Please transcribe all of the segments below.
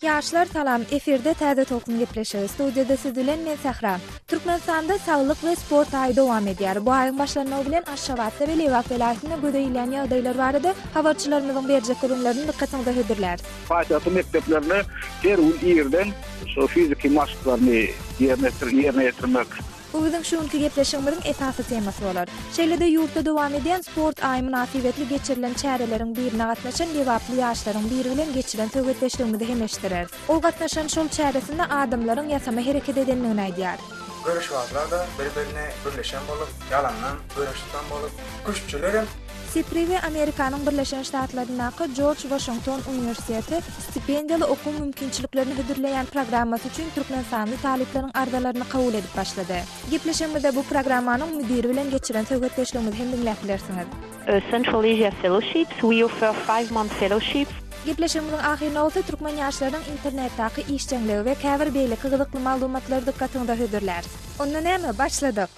Ýaşlar salam, efirde Täze Tolkun gepleşigi. Studiýada siz bilen men Sähra. Türkmenistanda saglyk we sport aýy dowam edýär. Bu aýyň başlanmagy bilen Aşgabatda we Lebap welaýatynda göze ilýän ýagdaýlar barada habarçylarymyzyň berjek gürrüňlerini dykgatyňyza hödürläris. Paýtagtyň mekdeplerinde her gün irden şu fiziki maşklaryny ýerine ýerine ýetirmek. Bu biziň şu günki gepleşigimiziň esasy temasy bolar. Şeýle-de ýurtda dowam edýän sport aýy mynasybetli geçirilen çäreleriň birine gatnaşan lebaply ýaşlaryň biri bilen geçiren söhbetdeşligimizi hem eşitdireris. Ol gatnaşan şol çäresinde adamlaryň ýasama hereket edendigini aýdýar. Göreşbazlar-da bir-birine gürleşen bolup, ýalandan göreş tutan bolup, küştçülerem. SIPRI we Amerikanyň Birleşen Ştatlaryndaky Jorj Waşington uniwersiteti stipendiýaly okuw mümkinçiliklerini hödürleýän programmasy üçin türkmenistanly talyplaryň arzalaryny kabul edip başlady. Gepleşigimizde bu programmanyň müdiri bilen geçiren söhbetdeşligimizi hem diňläp bilersiňiz. Central Asia Fellowships, we offer five-month fellowships. Gepleşigimiziň ahyrynda bolsa türkmen ýaşlarynyň internetdaky işjeňligi we käbir beýleki gyzykly maglumatlary dykgatyňyza hödürläris. Onda näme, başladyk!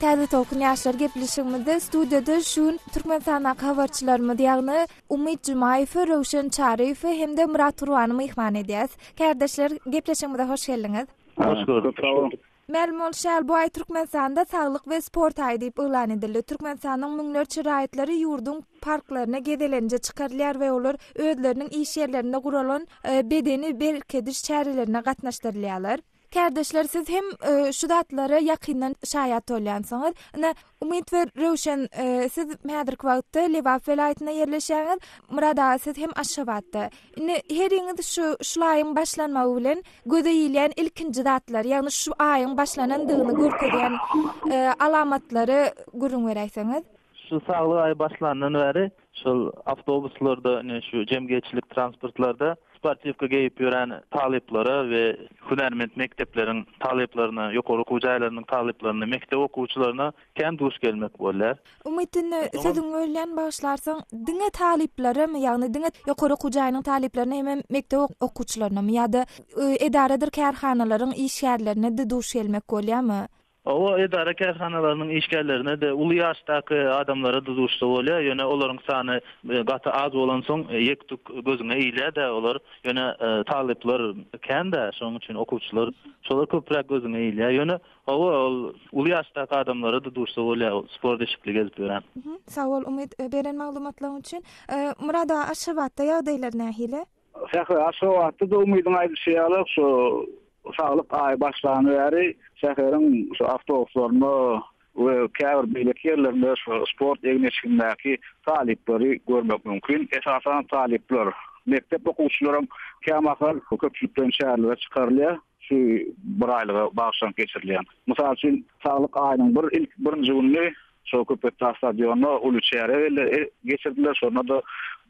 Täze Tolkun ýaşlar gepleşigimizde studiýada şu gün Türkmenistandaky habarçylarymyz, ýagny Umyt Jumaýewi, Röwşen Çaryýewi hem-de Myrat Gurbany myhman edýäris. Kärdeşler, gepleşigimize hoş geldiňiz! Hoş gördük. Köp sag boluň. Mälim bolşy ýaly, bu aý Türkmenistanda Saglyk we sport aýy diýip yglan edildi. Türkmenistanyň müňlerçe raýatlary ýurduň parklaryna gezelenje çykarylýar we olar özleriniň iş ýerlerinde guralan bedeni berkediş çärelerine gatnaşdyrylýarlar. Kärdeşler siz hem şu zatlara ýakyndan şaýat bolýansyňyz. Ine, Umyt we Röwşen siz häzirki wagtda Lebap welaýatynda ýerleşýäňiz. Myrat aga siz hem Aşgabatda. Indi heriňiz şu şul aýyň başlanmagy bilen göze ilýän ilkinji zatlar, ýagny şu aýyň başlanandygyny görkezýän alamatlary gürrüň beräýseňiz. Şu saglyk aýy başlandan bäri şol awtobuslarda, ine şu jemgyýetçilik transportlarda sportiwka geýip ýören talyplara we hünärment mekdepleriň talyplaryna, ýokary okuw jaýlarynyň talyplaryna, mekdep okuwçylaryna kän duş gelmek bolýar. Umyt indi sözüňi bölýän bagyşlarsyň, diňe talyplaramy, ýagny diňe ýokary okuw jaýynyň talyplaryna hemem mekdep okuwçylarynamy ýa-da edaradyr kärhanalaryň işgärlerine-de duş gelmek bolýarmy? Hawa, edara-kärhanalarynyň işgärlerine-de, uly ýaşdaky adamlara-da duşsa bolýar, ýöne olaryň sany gaty az bolansoň ýek-tük gözüňe ilýär-dä olar. Ýöne talyplar kän-dä, şonuň üçin okuwçylar, şolar köpräk gözüňe ilýär. Ýöne hawa, ol uly ýaşdaky adamlara-da duşsa bolýar, ol sport eşikli gezip ýören. Sag bol, Umyt, beren maglumatlaryň üçin. Myrat aga, Aşgabatda ýagdaýlar nähili? Sähra, Aşgabatda-da Umydyň aýdyşy ýaly, şu Saglyk aýy başlany bäri şäheriň şu awtobuslarynda we käbir beýleki ýerlerinde şu sport egin-eşigindäki talyplary görmek mümkin. Esasan talyplar, mekdep okuwçylaram kämahal köpçülikleýin çärelere çykarylýar, şu bir aýlyga bagyşlanyp geçirilýän. Mysal üçin, Saglyk aýynyň bir ilk birinji gününi Şol Köpetdag stadionynda uly çäre geçirdiler, şonda-da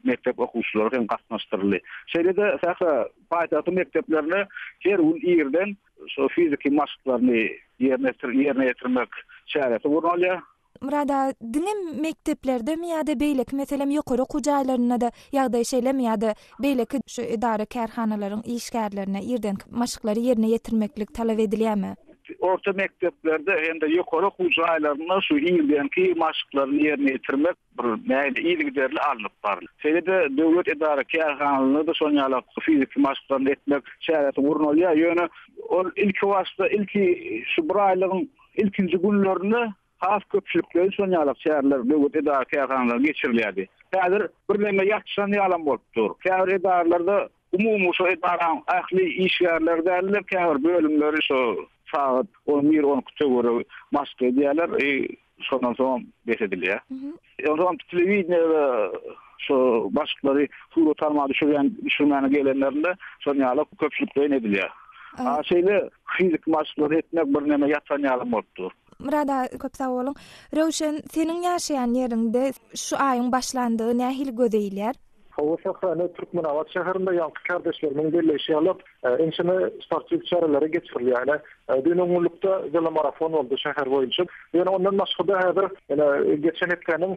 mekdep okuwçylary hem gatnaşdyryldy. Şeýle-de Sähra paýtagtyň mekdeplerinde her gün irden şol fiziki maşklaryny ýerine ýerine ýetirmek çäresi gurnalýar. Myrat aga, diňe mekdeplerdemi ýa-da beýleki meselem ýokary okuw jaýlarynda-da ýagdaý şeýlemi ýa-da beýleki şu edara-kärhanalaryň işgärlerine irdenki maşklary ýerine ýetirmeklik talap edilýärmi? Orta mekdeplerde hem-de ýokary okuw jaýlarynda şu irdenki maşklaryny ýerine ýetirmek bir nähili yzygiderli alnyp barylýar. Şeýle-de döwlet edara-kärhanalarynda-da şonuň ýaly fiziki maşklaryny etmek çäresi gurnalýar. Ýöne ol ilkibaşda, ilki şu bir aýlygyň ilkinji günlerinde Has köpçülikleýin şon ýalak çäreler döwlet edara-kärhanalarynda geçirilýärdi. Häzir birneme ýatyşan ýalam bolup dur. Käbir edaralarda umumy şo edaraň ähli işgärleri däl-de, käbir bölümleri şo sagat on bir, on iki töweregi maşk edýärler, şondan soňam bes edilýär. Onsoňam telewideniýede şo maşklary surat almaga düşürýän, düşürmäne gelenlerinde şon ýaly köpçülikleýin edilýär. A şeýle fiziki maşklary etmek birneme ýatan ýalam bolup dur. Myrat aga köp sag boluň. Röwşen, seniň ýaşaýan ýeriňde şu aýyň başlandygy nähili göze ilýär? Hawa Sähra ine Türkmenabat şäherinde ýaňky kärdeşlerimiň belleýşi ýaly ençeme sportiw çäreleri geçirilýär. Ine düýn öňňünlikde welomarafon boldy şäher boýunça. Ýöne ondan başga-da häzir ine geçen hepdäniň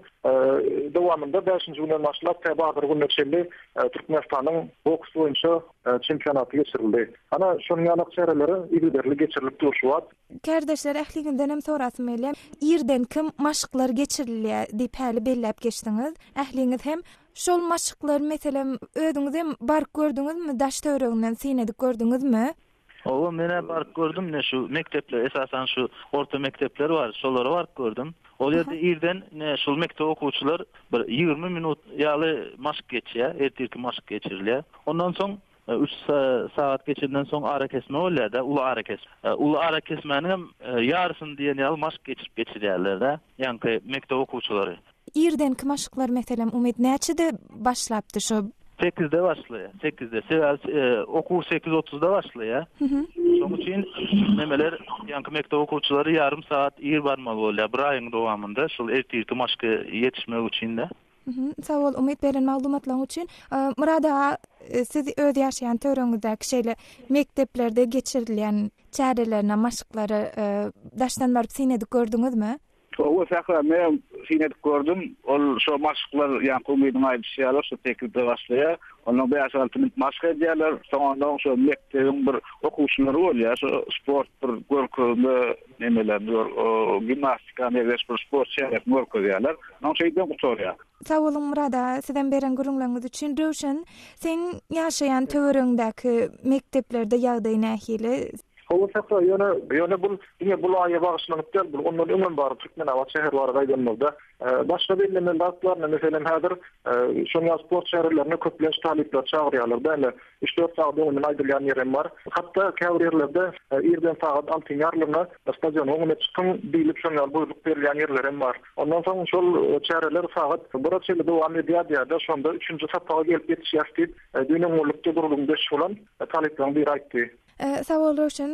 dowamynda bäşinji günden başlap tä bazar gününe çenli Türkmenistanyň boks boýunça çempionaty geçirildi. Ana şonuň ýaly çäreleri yzygiderli geçirilip dur şu wagt. Kärdeşler ähliňizdenem sorasym gelýär. Irdenki maşklar geçirilýär diýip häli belläp geçdiňiz. Ähliňiz hem şol maşklar meselem özüňizem baryp gördüňizmi daş töwereginden syn edip gördüňizmi? Hawa menä baryp gördüm ine şu mekdepler esasan şu orta mekdepler bar şolara baryp gördüm. Ol ýerde irden ine şol mekdep okuwçylar bir 20 minut ýaly maşk geçýär ertirki maşk geçirilýär. Ondan soň Üç sagat geçenden soň arakesme bolýar-da, uly arakesme. Uly arakesmäniňem ýarysyny diýen ýaly maşk geçirip geçirýärler-de, ýaňky mekdep okuwçylary. Irdenki maşklar meselem Umyt näçede başlapdy şo? Sekizde başlaýar, sekizde. Sebäbi okuw sekiz otuzda başlaýar. Şonuň üçin nemeler, ýaňky mekdep okuwçylary ýarym sagat ir barmaly bolýar bir aýyň dowamynda şol ertirki maşka ýetişmek üçin-de. Sag bol Umyt beren maglumatlaryň üçin. Myrat aga siz öz ýaşaýan töweregiňizdäki şeýle mekdeplerde geçirilýän çärelerine, maşklara daşdan baryp syn edip gördüňizmi? Hawa Sähra men syn edip gördüm. Ol şo maşklar ýaňky Umydyň aýdyşy ýaly şo sekizde başlaýar. Ondan bäş-alty minut maşk edýärler. Soň ondan şo mekdebiň bir okuwçylary bolýar. Şo sport bir görkezme nemelerini gör, gimnastika meňzeş bir sport çäresini görkezýärler. Soň şeýdibem gutarýar. Sag boluň Myrat aga, sizem beren gürrüňleriňiz üçin. Röwşen, seň ýaşaýan töweregiňdäki mekdeplerde ýagdaý nähili? Hawa Sähra, ýöne, ýöne bul diňe bul aýa bagyşlanyp däl, bul ondan öňem bar, Türkmenabat şäheri barada aýdanymyzda. Başga bellemeli zat bar, ine, meselem, häzir şonuň ýaly sport çärelerine köplenç talyplary çagyrýarlar däl-de. Üç-dört sagat öňünden aýdylýan ýerem bar. Hatda käbir ýerlerde irden sagat altyň ýarlaryna stadionyň öňüne çykyň diýlip şonuň ýaly buýruk berilýän ýerlerem bar. Ondan soň şol çäreler sagat bire çenli dowam edýär diýýär-de, şonda üçünji sapaga gelip ýetişýäs diýip, düýn öňňunlykda gürrüňdeş bolan talyplaryň biri aýtdy. Sag bol Röwşen,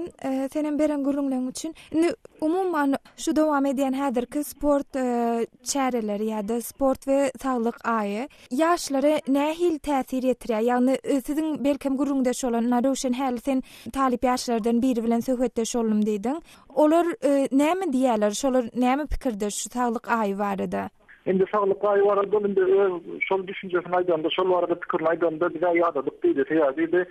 senem beren gürrüňleriň üçin. Indi umuman şu dowam edýän häzirki sport çäreleri ýa-da sport we saglyk aýy ýaşlara nähili täsir ýetirýär? Ýagny siziň belkem gürrüňdeş bolan, ynha Röwşen häli sen talyp ýaşlardan biri bilen söhbetdeş boldum diýdiň. Olar näme diýýärler? Şolar näme pikirde şu saglyk aýy barada? Indi saglyk aýy barada ol indi öz şol düşünjesini aýdanda, şol barada pikirini aýdanda biz-ä ýadadyk diýdi. Sebäbi diýdi,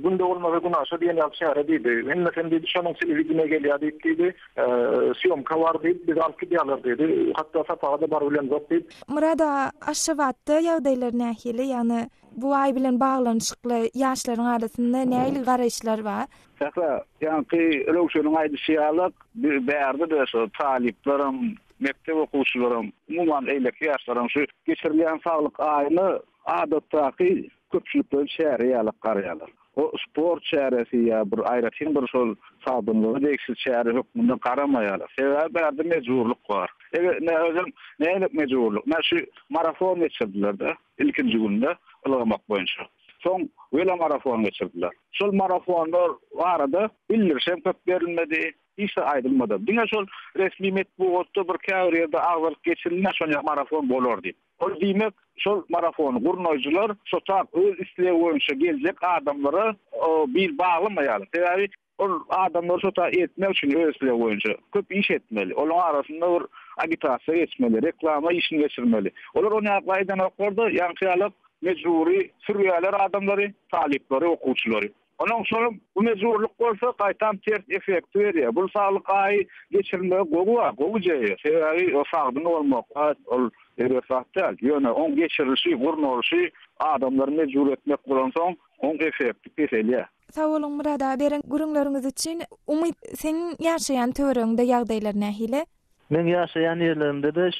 günde bolmasa günaşa diýen ýaly çäre diýdi. Hemmesem diýdi, şonuň telewideniýe gelýär diýip diýdi, sýomka bar diýip bizi alyp gidýärler diýdi. Hatda sapaga-da barybilemzok diýip. Myrat aga, Aşgabatda ýagdaýlar nähili? Ýagny bu aý bilen baglanyşykly ýaşlaryň arasynda nähili garaýyşlar bar? Sähra, ýaňky Röwşeniň aýdyşy ýaly, bärde-de şo talyplaram, Mekdep okuwçylaram, umuman eýleki ýaşlaram şu geçirilýän saglyk aýyna adatdaky köpçülikleýin çäre ýaly garaýarlar. O sport çäresi ýa bir aýratyn bir şol sagdynlyga degişli çäre hökmünde garamaýarlar. Sebäbi bärde mejburlyk bar. Eger ine özem nähili mejburlyk? Ine şu marafon geçirdiler-de ilkinji günde ylgamak boýunça. Soň welomarafon geçirdiler. Şol marafonlar barada bildirişem köp berilmedi. Hiç zat aýdylmady. Diňe şol resmi metbugatda bir käbir ýerde agzalyp geçirilýär, şol ýa marafon bolar diýip. Ol diýmek, şol marafony gurnaýjylar şo tap öz islegi boýunça geljek adamlara bil baglamaýarlar. Sebäbi ol adamlary şo ta eltmek üçin öz islegi boýunça köp iş etmeli. Olaryň arasynda bir agitasiýa geçmeli, reklama işini geçirmeli. Olar ony ýaňky aýdanoklar-da, ýaňky ýalak mejbury sürýärler adamlary, talyplary, okuwçylary. Onuň şol bu mejburlyk bolsa gaýtam ters effekti berýär. Bul saglyk aýy geçirilmegi gowy bar, gowy ideýa. Sebäbi o sagdyn bolmak ol erbet zat däl. Ýöne oň geçirilişi, gurnalyşy adamlary mejbur etmek bolansoň oň effekti peselýär. Sag boluň Myrat aga beren gürrüňleriňiz üçin. Umyt seň ýaşaýan töweregiňde ýagdaýlar nähili? Meň ýaşaýan ýerlerimde-de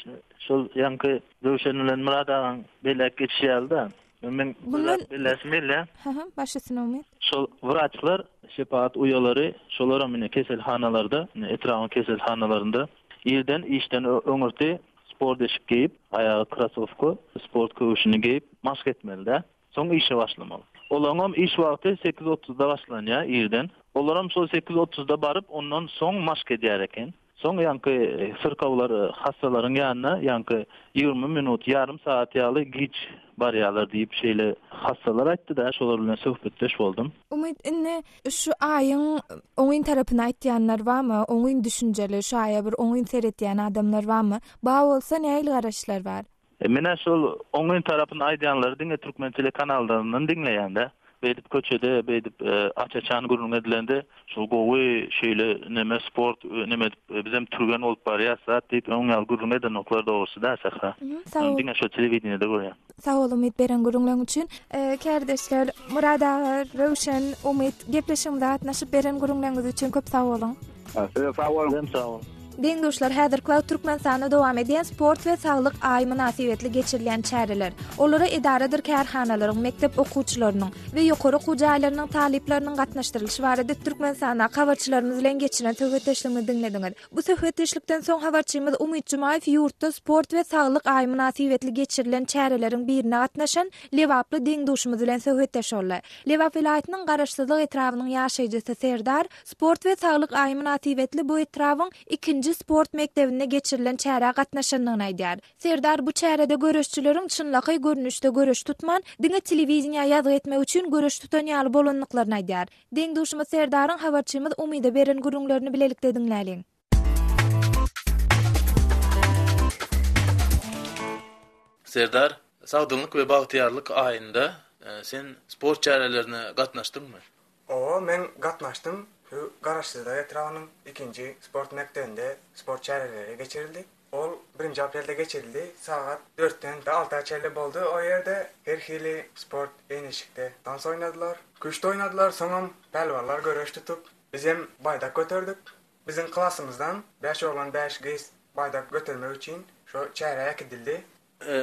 şol ýaňky Röwşen bilen Myrat agaň belläp geçişi ýaly-da. Meň bir zat belläsim gelýär. Hä, baş üstüne Umyt. Şol wraçlar, şepagat uýalary, şolaram ine keselhanalarda, ine etrabyň keselhanalarynda irden işden öňürti sport eşik geýip, aýaga krasowka, sport köwşüni geýip maşk etmeli-dä. Soň işe başlamaly. Olaňam iş wagty sekiz otuzda başlanýar irden. Olaram şol sekiz otuzda baryp, ondan soň maşk edýär eken. Soň ýaňky syrkawlar hassalaryň ýanyna ýaňky 20 minut, ýarym sagat ýaly giç barýarlar diýip şeýle hassalar aýtdy-da, şolar bilen söhbetdeş boldum. Umyt, indi şu aýyň oňyn tarapyny aýtýanlar barmy? Oňyn düşünjeli, şu aýa bir oňyn seretýän adamlar barmy? Bar bolsa nähili garaýyşlar bar? Menä şol oňyn tarapyny aýdýanlary diňe türkmen telekanallaryndan diňleýän-dä. Beýdip köçede beýdip aç-açan gürrüň edilende şol gowy şeýle neme sport neme edip bizem türgen bolup barýas zat diýip öň ýaly gürrüň edenoklar dogrusy-da Sähra. Sag bol. Diňe şo telewideniýede görýän. Sag bol Umyt beren gürrüňleň üçin. Kärdeşler Myrat aga, Röwşen, Umyt gepleşigimize gatnaşyp beren gürrüňleriňiz üçin köp sag boluň. Size sag boluň. Sizem sag boluň. Deň-duşlar häzirki wagt Türkmenistanda dowam edýän sport we saglyk aýy mynasybetli geçirilýän çäreler, olara edaradyr kärhanalaryň, mekdep okuwçylarynyň we ýokary okuw jaýlarynyň talyplarynyň gatnaşdyrylyşy barada Türkmenistandaky habarçylarymyz bilen geçiren söhbetdeşligimizi diňlediňiz. Bu söhbetdeşlikden soň habarçymyz Umyt Jumaýew ýurtda sport we saglyk aýy mynasybetli geçirilen çäreleriň birine gatnaşan lebaply deň-duşumyz bilen söhbetdeş boldy. Lebap welaýatynyň Garaşsyzlyk etrabynyň ýaşaýjysy Serdar Sport we saglyk aýy mynasybetli bu etrabyň ikinji sport mekdebinde geçirilen çärä gatnaşandygyny aýdýar. Serdar bu çärede göreşçileriň çynlakaý görnüşde göreş tutman, diňe telewideniýä ýazgy etmek üçin göreş tutan ýaly bolandyklaryny aýdýar. Deň-duşumyz Serdaryň habarçymyz Umyda beren gürrüňlerini bilelikde diňläliň. Serdar, Sagdynlyk we bagtyýarlyk aýynda sen sport çärelerine gatnaşdyňmy? Oba men gatnaşdym. Şu Garaşsyzlyk etrabynyň ikinji sport mekdebinde sport çäreleri geçirildi. Ol birinji aprelde geçirildi. Sagat dörtden alta çenli boldy. O ýerde her hili sport egin-eşikde tans oýnadylar. Küşt oýnadylar. Soňam pälwanlar göreş tutup, bizem baýdak göterdik. Biziň klasymyzdan bäş oglan, bäş gyz baýdak götermek üçin şo çärä äkidildi.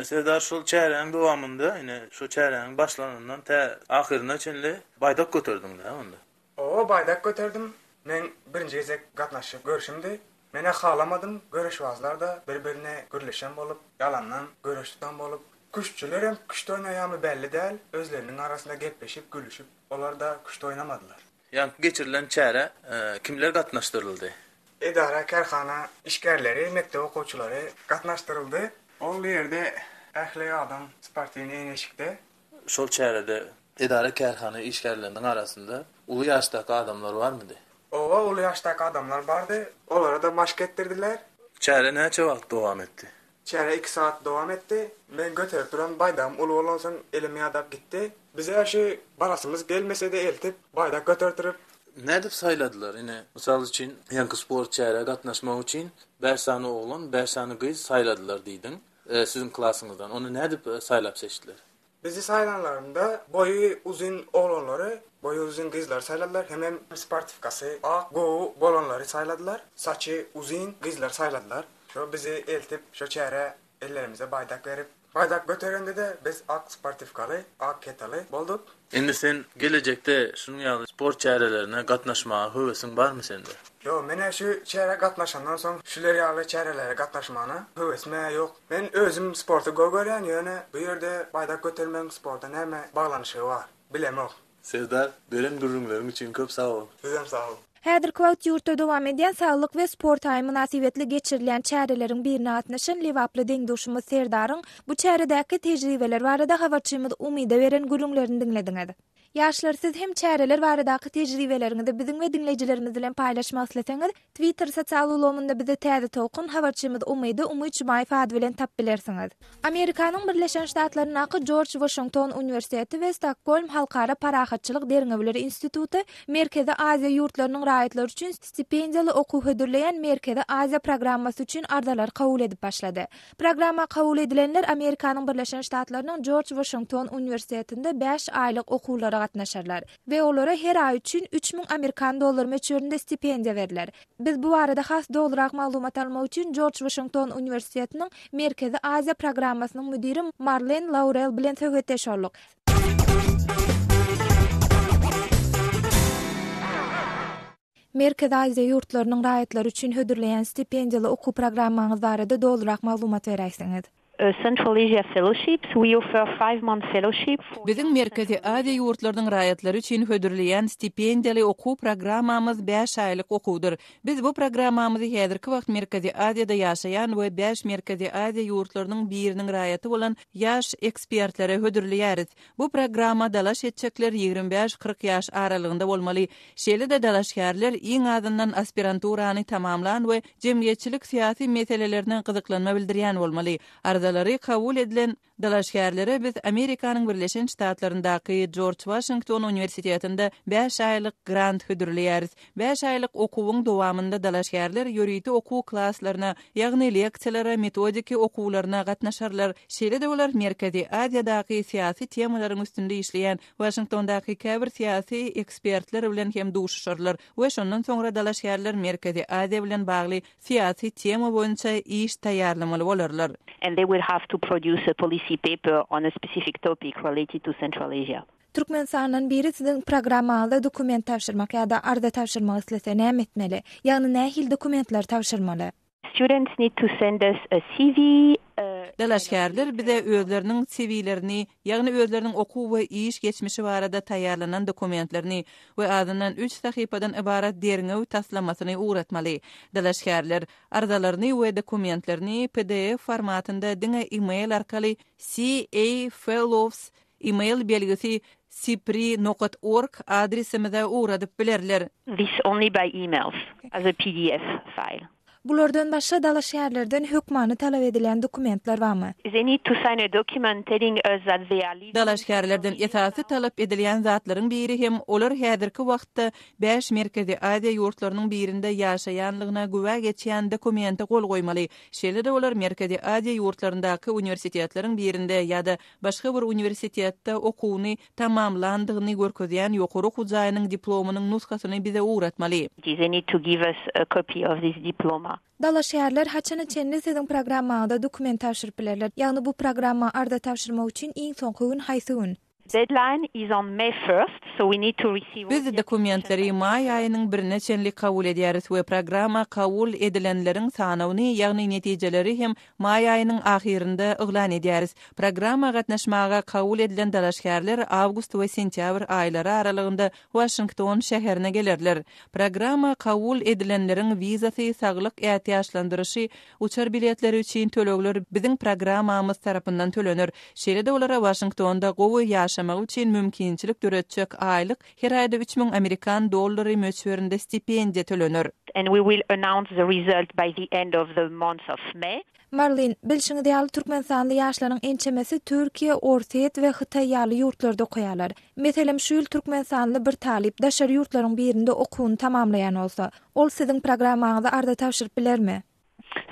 Serdar şol çäräniň dowamynda, ine, şo çäräniň başlananyndan tä ahyryna çenli baýdak göterdiň-dä onda? Hawa, baýdak göterdim. Meň birinji gezek gatnaşyp görşümdi. Men-ä halamadym, göreşbazlar-da bir-birine gürleşen bolup, ýalandan göreş tutan bolup, küştçülerem küşt oýnaýarmy belli däl, özleriniň arasynda gepleşip, gülüşip, olar-da küşt oýnamadylar. Ýaňky geçirilen çärä kimler gatnaşdyryldy? Edara, kärhana işgärleri, mekdep okuwçylary gatnaşdyryldy. Ol ýerde ähli adam sportiwnyý egin-eşikde. Şol çärede edara-kärhana işgärleriniň arasynda uly ýaşdaky adamlar barmydy? Oba uly ýaşdaky adamlar bardy. Olara-da maşk etdirdiler. Çäre näçe wagt dowam etdi? Çäre iki sagat dowam etdi. Men göterip duran baýdagym uly bolansoň elim ýadap gitdi. Bize şu barasymyz gelmese-de eltip, baýdak götertirip. Nädip saýladylar? Ine, mysal üçin, ýaňky sport çärä gatnaşmak üçin bäş sany oglan, bäş sany gyz saýladylar diýdiň, siziň klasyňyzdan. Ony nädip saýlap seçdiler? Bizi saýlanlarynda boýy uzyn oglanlary, boýy uzyn gyzlary saýladylar, hemem sportiwkasy ak, gowy bolanlary saýladylar, saçy uzyn gyzlary saýladylar. Şo bizi eltip şo çärä ellerimize baýdak berip, baýdak göterende-de biz ak sportiwkaly, ak ketaly bolduk. Indi sen gelejekde şunuň ýaly sport çärelerine gatnaşmaga höwesiň barmy sende? Ýok, men-ä şu çärä gatnaşandan soň şular ýaly çärelere gatnaşmana höwesim-ä ýok. Men özüm sporty gowy görýän, ýöne bu ýerde baýdak götermegiň sporta näme baglanyşygy bar, bilemok. Serdar, beren gürrüňleriň üçin köp sag bol. Sizem sag boluň. Häzirki wagt ýurtda dowam edýän Saglyk we sport aýy mynasybetli geçirilýän çäreleriň birine gatnaşan lebaply deň-duşumyz Serdaryň bu çäredäki tejribeler barada habarçymyz Umyda beren gürrüňlerini diňlediňiz. Ýaşlar siz hem çäreler baradaky tejribeleriňizi biziň we diňleýjilerimiz bilen paýlaşmak isleseňiz, Twitter sosial ulgamynda bizi Täze Tolkun, habarçymyz Umydy Umyt Jumaýew ady bilen tapyp bilersiňiz. Amerikanyň Birleşen Ştatlaryndaky Jorj Waşington uniwersiteti we Stokgolm halkara parahatçylyk derňewleri instituty Merkezi Aziýa ýurtlarynyň raýatlary üçin stipendiýaly okuw hödürleýän Merkezi Aziýa programmasy üçin arzalary kabul edip başlady. Programma kabul edilenler Amerikanyň Birleşen Ştatlarynyň Jorj Waşington uniwersitetinde bäş aýlyk okuwlara gatnaşarlar we olara her aý üçin 3000 amerikan dollary möçberinde stipendiýa berler. Biz bu barada has dolurak maglumat almak üçin Jorj Waşington uniwersitetiniň Merkezi Aziýa programmasynyň müdiri Marlen Laurel bilen söhbetdeş bolduk. Merkezi Aziýa ýurtlarynyň raýatlary üçin hödürleýän stipendiýaly okuw programmaňyz barada dolurak maglumat beräýseňiz. Central Asia Fellowships, we offer five-month fellowship for Biziň Merkezi Aziýa ýurtlarynyň raýatlary üçin hödürleýän stipendiýaly okuw programmamyz bäş aýlyk okuwdyr. Biz bu programmamyzy häzirki wagt Merkezi Aziýada ýaşaýan we bäş Merkezi Aziýa ýurtlarynyň biriniň raýaty bolan ýaş ekspertlere hödürleýäris. Bu programma dalaş etjekler 25, 40 ýaş aralygynda bolmaly. Şeýle-de dalaşgärler iň azyndan aspiranturany tamamlan we jemgyýetçilik-syýasy meselelerine gyzyklanma bildirýän bolmaly. Arzalary kabul edilen dalaşgärlere biz Amerikanyň Birleşen Ştatlaryndaky Jorj Waşington uniwersitetinde bäş aýlyk grant hödürleýäris. Bäş aýlyk okuwyň dowamynda dalaşgärler ýörite okuw klaslaryna, ýagny leksiýalara, metodiki okuwlaryna gatnaşarlar. Şeýle-de olar Merkezi Aziýadaky syýasy temalaryň üstünde işleýän Waşingtondaky käbir syýasy ekspertler bilen hem duşuşarlar we şondan soňra dalaşgärler Merkezi Aziýa bilen bagly syýasy tema boýunça iş taýýarlamaly bolarlar. And they will have to produce a policy paper on a specific topic related to Central Asia. Türkmenistandan biri siziň programmaňyzda dokument tabşyrmak ýa-da arza tabşyrmak islese näme etmeli? Ýagny nähili dokumentleri tabşyrmaly? Students need to send us a CV, a. Dalaşgärler bize özleriniň CV-lerini, ýagny özleriniň okuw we iş geçmişi barada taýýarlanan dokumentlerini we azyndan üç sahypadan ybarat derňew taslamasyny ugratmaly. Dalaşgärler arzalaryny we dokumentlerini pdf formatynda diňe e-mail arkaly CA Fellows E-mail belgisi sipri nokat org adresimize ugradyp bilerler. This only by emails, as a pdf file. Bulardan başga dalaşgärlerden hökmany talap edilýän dokumentler barmy? They need to sign a document telling us that they are living in Dalaşgärlerden esasy talap edilýän zatlaryň biri hem olar häzirki wagtda bäş Merkezi Aziýa ýurtlarynyň birinde ýaşaýanlygyna güwä geçýän dokumente gol goýmaly. Şeýle-de olar Merkezi Aziýa ýurtlaryndaky uniwersitetleriň birinde ýa-da başga bir uniwersitetde okuwyny tamamlandygyny görkezýän ýokary okuw jaýynyň diplomynyň nusgasyny bize ugratmaly. They need to give us a copy of this diploma. Dalaşgärler haçana çenli siziň programmaňyza dokument tabşyryp bilerler? Ýagny bu programma arza tabşyrmak üçin iň soňky gün haýsy gün? Deadline is on May first, so we need to receive all Biz the applications dokumentleri by May maý first. aýynyň birine çenli kabul edýäris we programma kabul edilenleriň sanawyny, ýagny netijeleri hem Maý aýynyň ahyrynda yglan edýäris. Programma gatnaşmaga kabul edilen dalaşgärler awgust we sentýabr aýlary aralygynda Waşington şäherine gelerler. Programma kabul edilenleriň wizasy, saglyk ätiýaçlandyryşy, uçar biletleri üçin tölegler biziň programmamyz tarapyndan tölener. Şeýle-de olara Waşingtonda gowy ýaşamagy üçin mümkinçilik döretjek aýlyk her aýda 3000 amerikan dollary möçberinde stipendiýa tölener. And we will announce the result by the end of the month of May. Marlin, bilşiňiz ýaly türkmenistanly ýaşlaryň ençemesi Türkiýe, Orsýet we Hytaý ýaly ýurtlarda okaýarlar. Meselem, şu ýyl türkmenistanly bir talyp daşary ýurtlaryň birinde okuwyny tamamlaýan bolsa, ol siziň programmaňyza arza tabşyryp bilermi?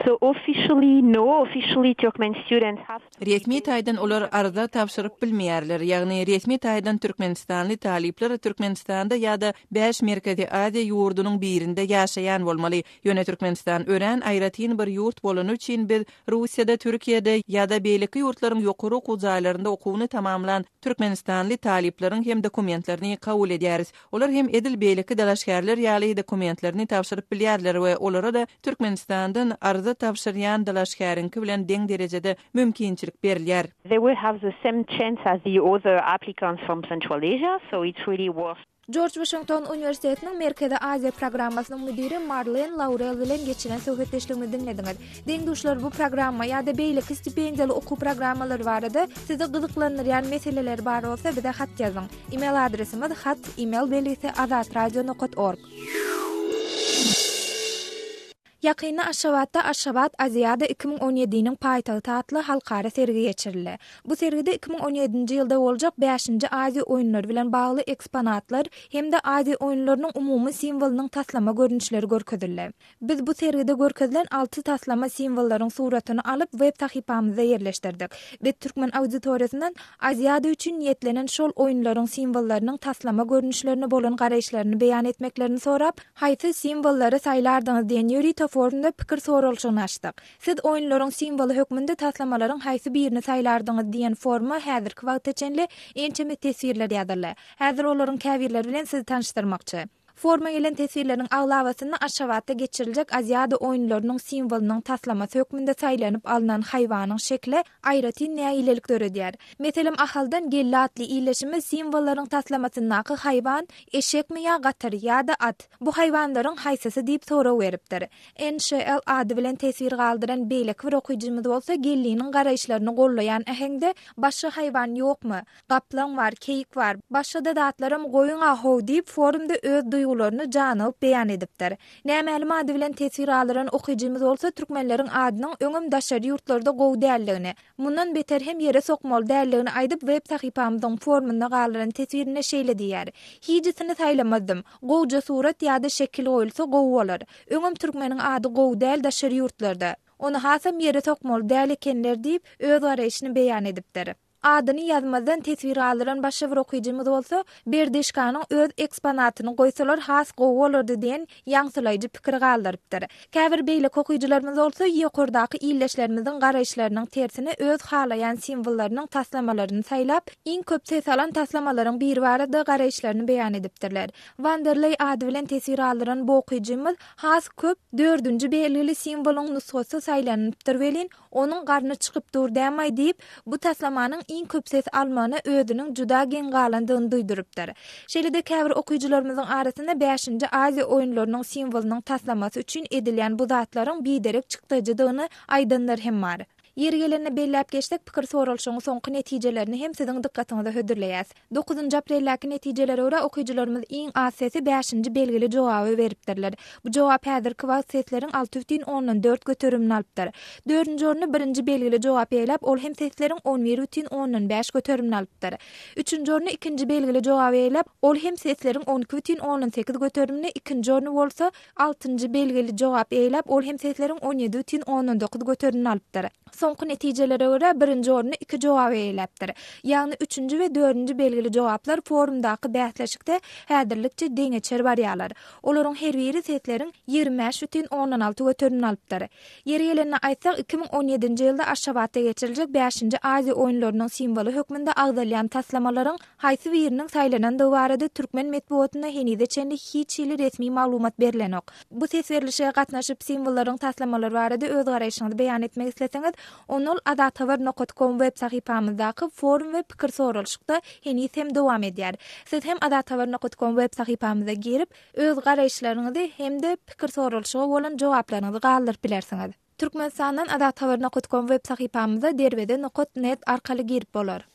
So officially no, officially Turkmen students have to be Resmi taýdan olar arza tabşyryp bilmeýärler, ýagny resmi taýdan türkmenistanly talyplar Türkmenistanda ýa-da bäş Merkezi Aziýa ýurdunyň birinde ýaşaýan bolmaly. Ýöne Türkmenistan örän aýratyn bir ýurt bolany üçin biz Russiýada, Türkiýede ýa-da beýleki ýurtlaryň ýokary okuw jaýlarynda okuwyny tamamlan türkmenistanly talyplaryň hem dokumentlerini kabul edýäris. Olar hem edil beýleki dalaşgärler ýaly dokumentlerini tabşyryp bilýärler we olara-da Türkmenistandan arza tabşyrýan dalaşgäriňki bilen deň derejede mümkinçilik berilýär. They will have the same chance as the other applicants from Central Asia, so it's really worth. Jorj Waşington uniwersitetiniň Merkezi Aziýa programmasynyň müdiri Marlen Laurel bilen geçiren söhbetdeşligimizi diňlediňiz. Deň-duşlar bu programma ýa-da beýleki stipendiýaly okuw programmalary barada sizi gyzyklandyrýan meseleler bar bolsa bize hat ýazyň. Email adresimiz hat email belgisi azatradio nokat org. Ýakynda Aşgabatda Aşgabat Aziada 2017-niň paýtagty atly halkara sergi geçirildi. Bu sergide 2017-nji ýylda boljak bäşinji Aziýa oýunlary bilen bagly eksponatlar hem-de Aziýa oýunlarynyň umumy simwolynyň taslama görnüşleri görkezildi. Biz bu sergide görkezilen alty taslama simwollaryň suratyny alyp web sahypamyzda ýerleşdirdik. Biz türkmen auditoriýasyndan Aziada üçin niýetlenen şol oýunlaryň simwollarynyň taslama görnüşlerine bolan garaýyşlaryny beýan etmeklerini sorap, haýsy simwollary saýlardyňyz diýen ýörite forumda pikir soralyşygyny açdyk. Siz oýunlaryň simwoly hökmünde taslamalaryň haýsy birini saýlardyňyz diýen foruma häzirki wagta çenli ençeme teswirler ýazyldy. Häzir olaryň käbirleri bilen sizi tanyşdyrmakçy. Foruma gelen teswirleriň aglabasynda Aşgabatda geçiriljek Aziada oýunlarynyň simwolynyň taslamasy hökmünde saýlanyp alnan haýwanyň şekli aýratyn nägilelik döredýär. Meselem, Ahaldan Geldi atly ildeşimiz simwollaryň taslamasyndaky haýwan eşekmi ýa gatyr, ýa-da at, bu haýwanlaryň haýsysy diýip sorag beripdir. NŞL ady bilen teswir galdyran beýleki bir okyjymyz bolsa Geldiniň garaýyşlaryny gollaýan äheňde, Başga haýwan ýokmy? Gaplaň bar, keýik bar, başga-da zatlaram goýuň-a how diýip, forumda öz duýgularyny janygyp beýan edipdir. Nämälim ady bilen teswir galdyran okyjymyz bolsa türkmenleriň adynyň öňem daşary ýurtlarda gowy däldigini, mundan beter hem ýere sokmaly däldigini aýdyp web sahypamyzyň forumynda galdyran teswirinde şeýle diýýär, Hijisini saýlamazdym. Gowja surat ýa-da şekil goýulsa gowy bolar. Öňem türkmeniň ady gowy däl daşary ýurtlarda. Ony hasam ýere sokmaly däl ekenler diýip, öz garaýşyny beýan edipdir. Adyny ýazmazdan teswir galdyran başga bir okyjymyz bolsa, Berdeşkanyň öz eksponatyny goýsalar has gowy bolardy diýen ýaňsylaýjy pikir galdyrypdyr. Käbir beýleki okyjylarymyz bolsa ýokardaky ildeşlerimiziň garaýyşlarynyň tersine öz halaýan simwollarynyň taslamalaryny saýlap, iň köp ses alan taslamalaryň biri barada garaýyşlaryny beýan edipdirler. Wanderleý ady bilen teswir galdyran bu okyjymyz has köp dördünji belgili simwolyň nusgasy saýlanypdyr welin, Onuň garny çykyp dur dämaý diýip, bu taslamanyň iň köp ses almagyna özüniň juda geň galandygyny duýdurypdyr. Şeýle-de käbir okyjylarymyzyň arasynda bäşinji Aziýa oýunlarynyň simwolynyň taslamasy üçin edilýän bu zatlaryň biderek çykdajydygyny aýdanlar hem bar. Ýeri gelende belläp geçsek, pikir soralyşygyň soňky netijelerini hem siziň dykgatyňyza hödürleýäs. Dokuzynjy apreldäki netijelere görä, okyjylarymyz iň az sesi bäşinji belgili jogaba beripdirler. Bu jogap häzirki wagt sesleriň 6,4 göterimini alypdyr. Dördünji orny birinji belgili jogap eýeläp, ol hem sesleriň 11,5 göterimini alypdyr. Üçünji orny ikinji belgili jogap eýeläp, ol hem sesleriň 12,8 göterimini, ikinji orny bolsa altynjy belgili jogap eýeläp, ol hem sesleriň 17,9 göterimini alypdyr. Soňky netijelere görä, birinji orny iki jogap eýeläpdir. Ýagny üçünji we dördünji belgili jogaplar forumdaky bäsleşikde häzirlikçe deňeçer barýarlar. Olaryň her biri sesleriň 25,6 göterimini alypdyr. Ýeri gelende aýtsak, 2017-nji ýylda Aşgabatda geçiriljek bäşinji Aziýa oýunlarynyň simwoly hökmünde agzalýan taslamalaryň haýsy biriniň saýlanandygy barada türkmen metbugatynda henize çenli hiç hili resmi maglumat berlenok. Bu ses berlişige gatnaşyp simwollaryň taslamalary barada öz garaýşyňyzy beýan etmek isleseňiz, onda ol azathabar nokat kom web sahypamyzdaky forum we pikir soralyşykda heniz hem dowam edýär. Siz hem azathabar nokat kom web sahypamyza girip, öz garaýyşlaryňyzy hem-de pikir soralyşyga bolan jogaplaryňyzy galdyryp bilersiňiz. Türkmenistandan azathabar nokat kom web sahypamyza derweze nokat net arkaly girip bolar.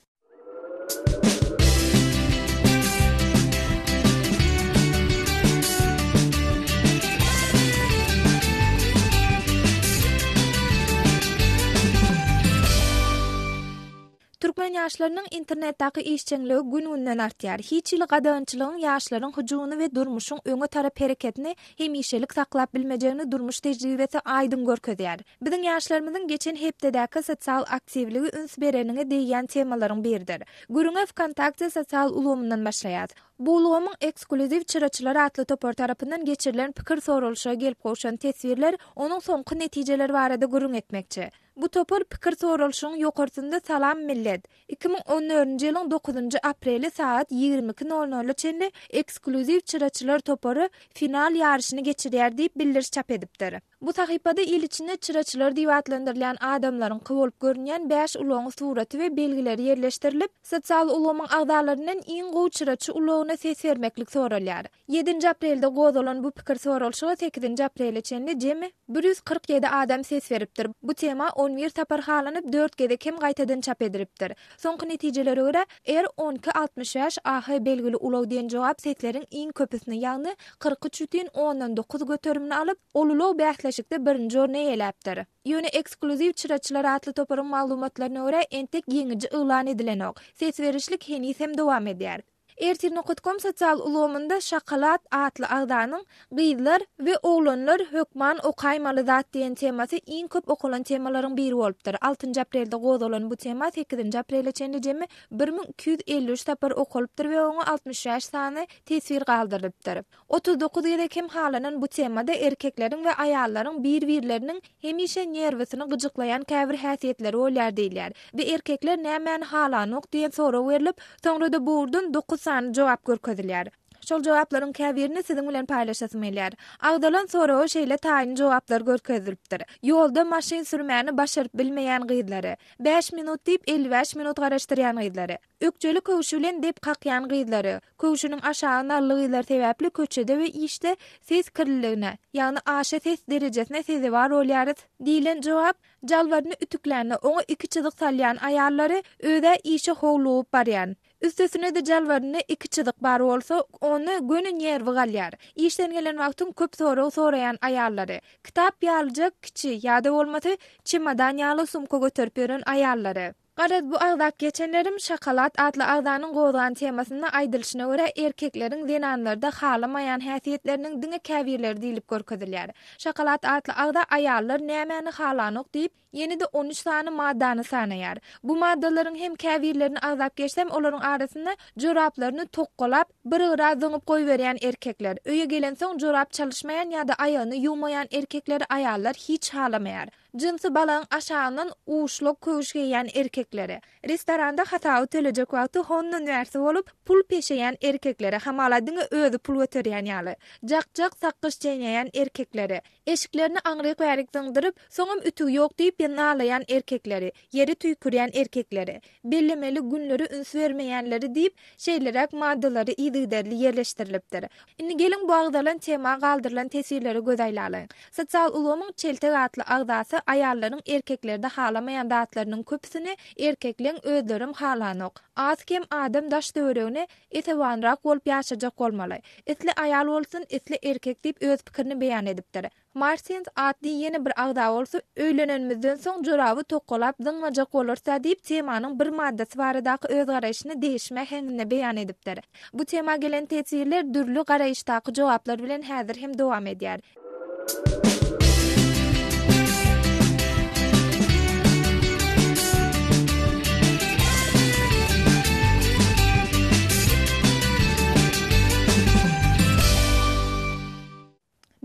Türkmen ýaşlarynyň internetdäki işjeňligi gün-günden artýar. Hiç hili gadagançylygyň ýaşlaryň hyjuwyny we durmuşyň öňe tarap hereketini hemişelik saklap bilmejegini durmuş tejribesi aýdyň görkezýär. Biziň ýaşlarymyzyň geçen hepdedäki sosial aktiwligi üns bereniňe degýän temalaryň biridir. Gürrüňe Wkontakte sosial ulgamyndan başlaýas. Bu ulgamyň Eksklýuziw çyraçylar atly topary tarapyndan geçirilen pikir soralyşyga gelip gowşan teswirler onuň soňky netijeleri barada gürrüň etmekçi. Bu topar pikir soralyşygyň ýokarsynda Salam millet! 2014-nji ýylyň dokuzynjy apreli sagat 22 nol nola çenli Eksklýuziw çyraçylar topary final ýaryşyny geçirýär diýip bildiriş çap edipdir. Bu sahypada il içinde çyraçylar diýip atlandyrylýan adamlaryňky bolup görünýän bäş ulagyň suraty we belgileri ýerleşdirilip, sosial ulgamyň agzalaryndan iň gowy çyraçy ulagyna ses bermeklik soralýar. Ýedinji aprelde gozgalan bu pikir soralyşyga sekizinji aprele çenli jemi 147 adam ses beripdir. Bu tema on bir sapar halanyp, dört gezek hem gaýtadan çap edilipdir. Soňky netijelere görä, R 12 65 AH belgili ulag diýen jogap sesleriň iň köpüsini, ýagny 43 bütin ondan dokuz göterimini alyp, ol ulag bäsleşikde birinji orny eýeläpdir. Ýöne Eksklýuziw çyraçylar atly toparyň maglumatlaryna görä, entek ýeňiji yglan edilenok. Ses berişlik heniz hem dowam edýär. Ertir nokat kom sosial ulgamynda Şokolad atly agzanyň Gyzlar we oglanlar hökman okaýmaly zat diýen temasy iň köp okalan temalaryň biri bolupdyr. Altynjy aprelde gozgalan bu tema sekizinji aprele çenli jemi 1253 sapar okalypdyr we oňa 65 sany teswir galdyrylypdyr. 39 gezek hem halanan bu temada erkekleriň we aýallaryň bir-birleriniň hemişe nerwisini gyjyklaýan käbir häsiýetleri bolýar diýilýär we erkekler nämäni halanok diýen sorag berlip, soňra-da bu ugurdan dokuz sany jogap görkezilýär. Şol jogaplaryň käbirini siziň bilen paýlaşasym gelýär. Agzalan soraga şeýle taýyn jogaplar görkezilipdir. Ýolda maşyn sürmäni başaryp bilmeýän gyzlary. Bäş minut diýip 55 minut garaşdyrýan gyzlary. Ökjeli köwşi bilen dep kakýan gyzlary. Köwşüniň aşagy nally gyzlar sebäpli köçede we işde ses kirliligine, ýagny aşa ses derejesine sezewar bolýarys diýlen jogap, jalbaryny ütüklände oňa iki çyzyk salýan aýallary, öz-ä işe howlugyp barýan. Üstesine-de jalbarynda iki çyzyk bar bolsa, onda göni nerwi galýar. Işden gelen wagtyň köp sorag soraýan aýallary. Kitap ýalyjak kiçi ýa-da bolmasa çemodan ýaly sumka göterip ýören aýallary. Garaz bu agzap geçenlerim Şokolad atly agzanyň gozgan temasynda aýdylyşyna görä erkekleriň zenanlarda halamaýan häsiýetleriniň diňe käbirleri diýlip görkezilýär. Şokolad atly agza aýallar nämäni halanok diýip ýene-de on üç sany maddany sanaýar. Bu maddalaryň hem käbirlerini agzap geçsem olaryň arasynda joraplaryny tokgalap bir gyra zyňyp goýberýän erkekler, öýe gelensoň jorap çalyşmaýan ýa-da aýagyny ýuwmaýan erkekleri aýallar hiç halamaýar. Jynsy balagyň aşagyndan uşluk köwüş geýýän erkeklere, restoranda hasaby tölejek wagty hondan bärsi bolup, pul peşeýän erkeklere, hamala diňe özi pul göterýän ýaly, jak-jak sakgyç çeýneýän erkeklere, eşiklerini aňryk-bärik zyňdyryp, soňam ütügi ýok diýip nalaýan erkekleri, ýere tüýkürýän erkekleri, bellemeli günlere üns bermeýänleri diýip, şeýleräk maddalary yzygiderli ýerleşdirilipdir. Indi geliň bu agzalan tema galdyrylan teswirlere göz aýlalyň. Sosial ulgamyň Çeltek atly agzasy aýallaryň erkeklerde halamaýan zatlarynyň köpüsini erkekleň özlerem halanok. Az-kem adam daş-töweregine esewanrak bolup ýaşajak bolmaly. Isle aýal bolsun, isle erkek diýip öz pikirini beýan edipdir. Martins atly ýene bir agza bolsa, Öýlenenimizden soň joraby tokgalap zyňmajak bolarys-a diýip, temanyň bir maddasy baradaky öz garaýşyny degişme äheňinde beýan edipdir. Bu tema gelen teswirler dürli garaýyşdaky jogaplar bilen häzir hem dowam edýär.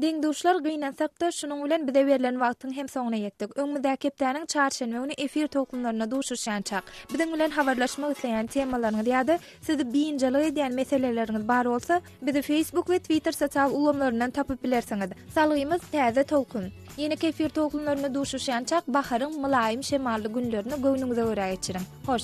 Deň-duşlar gynansak-da, şunuň bilen bize berlen wagtyň hem soňuna ýetdik. Öňümizdäki hepdäniň çarşenbe güni efir tolkunlarynda duşuşýançak, biziň bilen habarlaşmak isleýän temalaryňyz ýa-da sizi biynjalyk edýän meseleleriňiz bar bolsa, bizi Facebook we Twitter sosial ulgamlaryndan tapyp bilersiňiz. Salgymyz Täze Tolkun. Ýeneki efir tolkunlarynda duşuşýançak, baharyň mylaýym şemally günlerini göwnüňize görä geçiriň. Hoş!